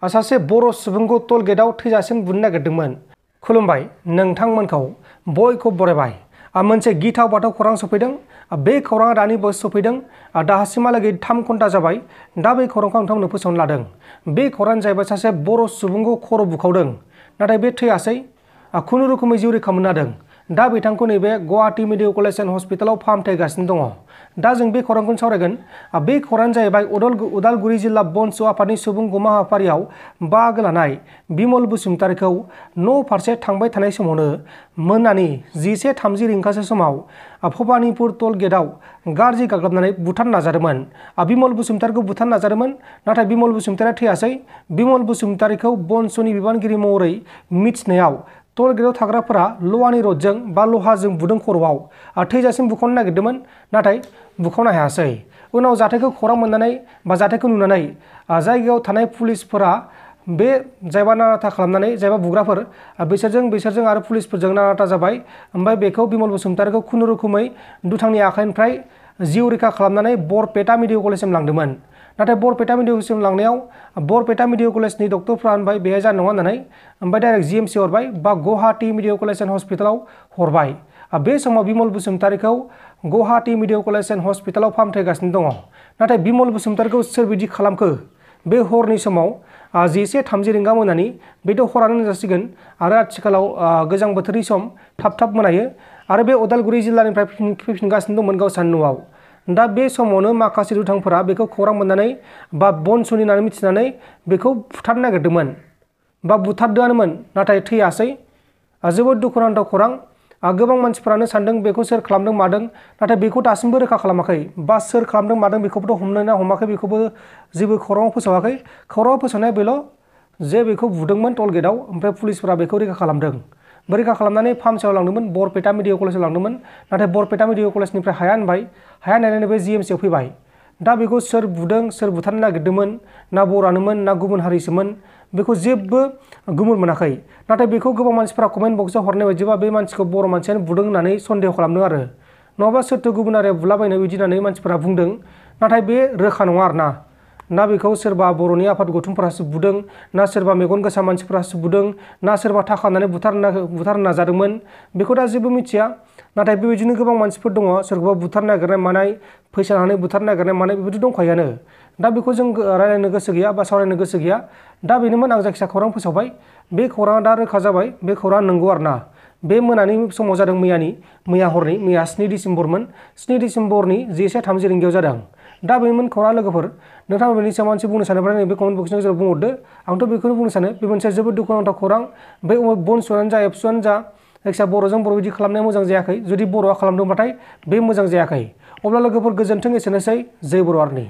सासे बर' सुबुंखौ टोल गेटआव थैजासिम बुनो नागिरदोंमोन। खुलुमबाय, नोंथांमोनखौ बयखौबो बरायबाय। मोनसे गिथाव बाथाव खौरां सफैदों। बे खौराङा दानि बावैसो सफैदों। दासिमहालागै 3 घन्टा जाबाय। दा बे खौरांखौ आं नोंथांमोननो फोसावनो लादों। बे खौराङानो जाहैबाय सासे बर' सुबुंखौ खर' बुखावदों, नाथाय बे थैयासै, खुनुरुखुमै जिउ रैखा मोननो हादों। दा बिथांखौ नैबे गुवाहाटी मेडिकेल कलेज एन्ड हस्पिटालाव फाहामथाय होगासिनो दङ। दा जों बे खौरांखौनो सावरायगोन। बे खौराङानो जाहैबाय उदालगुरि जिल्ला बनसु आफादनि सुबुं गौमा हाबाफारियाव बाहागो लानाय बिमल बसुमतारीखौ न' फारसे थांबाय थानाय समावनो मोनानि 11:30 रिंगासो समाव भबानिपुर टोल गेटआव गाज्रि गाग्लोबनानै बुथारनो नाजादोंमोन। बिमल बसुमतारीखौ बुथारनो नाजादोंमोन, नाथाय बिमल बसुमतारीया थैयासै। बिमल बसुमतारीखौ बनसुनि बिबानगिरि महरै मिथिनायाव टोल गेटआव थाग्राफोरा लहानि रडजों बा लहाजों बुदों खर'आव। थैजासिम बुखावनो नागिरदोंमोन, नाथाय बुखावनो हायासै। उनाव जाथायखौ खौरां मोननानै बा जाथायखौ नुनानै जायगायाव थानाय पुलिसफोरा बे जायबा नाराथा खालामनानै जायबा बुग्राफोर बिसोरजों आरो पुलिसफोरजों नाराथा जाबाय। ओमफ्राय बेखौ बिमल बसुमतारीखौ खुनुरुखुमै दुथांनि आखाइनिफ्राय जिउ रैखा खालामनानै बरपेटा मेडिकेल कलेजसिम लांदोंमोन। नाथाय बरपेटा मेडिकेल कलेजसिम लांनायाव बरपेटा मेडिकेल कलेजनि डक्टरफ्रा होनबाय बेहाय जानाय नङा होननानै, ओमफ्राय डाइरेक्ट GMC हरबाय बा गुवाहाटी मेडिकेल कलेज एन्ड हस्पिटालाव हरबाय। बे समाव बिमल बसुमतारीखौ गुवाहाटी मेडिकेल कलेज एन्ड हस्पिटालाव फाहामथाय होगासिनो दङ। नाथाय बिमल बसुमतारीखौ सोर बिदि खालामखो? बे हरनि समाव 11:30 रिंगा मोनानि, बेथ' हरानो होनजासिगोन। आरो आथिखालाव गोजां बोथोरनि सम, थाब मोनायो। आरो बे उदालगुरि जिल्लानिफ्राय फैफिनगासिनो दंमोन गावसानि न'आव। दा बे समावनो माखासे दुथांफोरा बेखौ खौरां मोननानै बा बनसुनि होननानै मिथिनानै बेखौ बुथारनो नागिरदोंमोन बा बुथारदोंआनोमोन, नाथाय थैयासै। जोबोद दुखुनांथाव खौरां। गोबां मानसिफोरानो सानदों बेखौ सोर खालामदों मादों, नाथाय बेखौ दासिमबो रोखा खालामाखै बा सोर खालामदों मादों बेखौबोथ' हमनो हमाखै, बेखौबो जेबो खौराङाव फोसावाखै। खौराङाव फोसावनाया बेल' जे बेखौ बुदोंमोन टोल गेटआव, ओमफ्राय पुलिसफोरा बेखौ रैखा खालामदों। रैखा खालामनानै फाहामसालियाव लांदोंमोन, बरपेटा मेडिकेल कलेजाव लांदोंमोन। नाथाय बरपेटा मेडिकेल कलेजनिफ्राय हाया होनबाय। हाया होननानै बे GMC आव फैबाय। दा बेखौ सोर बुदों, सोर बुथारनो नागिरदोंमोन, ना बर'आनोमोन ना गुबुन हारिसोमोन, बेखौ जेबो गुमुर मोनाखै। नाथाय बेखौ गोबां मानसिफोरा कमेन्ट बक्सआव हरनाय बायदिबा बे मानसिखौ बर' मानसियानो बुदों होननानै सन्देह खालामदों आरो। नङाबा सोरथो गुबुन हारिया बुलाबायनो बिदि होननानै मानसिफोरा बुंदों। नाथाय बे रोखा नङा आरोना। ना बेखौ सोरबा बर'नि आफाद गौथुमफोरासो बुदों, ना सोरबा मेगन गोसा मानसिफोरासो बुदों, ना सोरबा थाखा होननानै बुथारनो नाजादोंमोन, बेखौ दा जेबो मिथिया। नाथाय बेबायदिनो गोबां मानसिफोर दङ, सोरखौबा बुथारनो नागिरनाय मानाय, फैसा होनानै बुथारनो नागिरनाय मानाय, बेबायदि दंखायोआनो। दा बेखौ जों रायलायनो गोसो गैया बा सावरायनो गोसो गैया। दा बेनोमोन, आं जायखिजाया खौरां फोसावबाय। बे खौराङा दा रोखा जाबाय, बे खौराङा नंगौ आरोना। बे मोनानि समाव जादों, मैया हरनि, मैया 7 डिसेम्बरमोन। 7 डिसेम्बरनि 11:30 रिंगायाव जादों। दा बेमोन खौरां लोगोफोर। नोंथाङा बेनि सायाव मोनसे बुंनो सानोब्ला नैबे कमेन्ट बक्सनि गेजेराव बुंहरदो। आंथ' बेखौनो बुंनो सानो, बे मोनसे जोबोद दुखुनांथाव खौरां। बे बनसुआनो जा एबसुआनो जा, जायखिजाया बर'जों बर' बिदि खालामनाया मोजां जायाखै। जुदि बर'आ खालामदोंबाथाय बे मोजां जायाखै। अब्ला लोगोफोर गोजोन्थों, एसेनोसै। जै बर' आर्मि।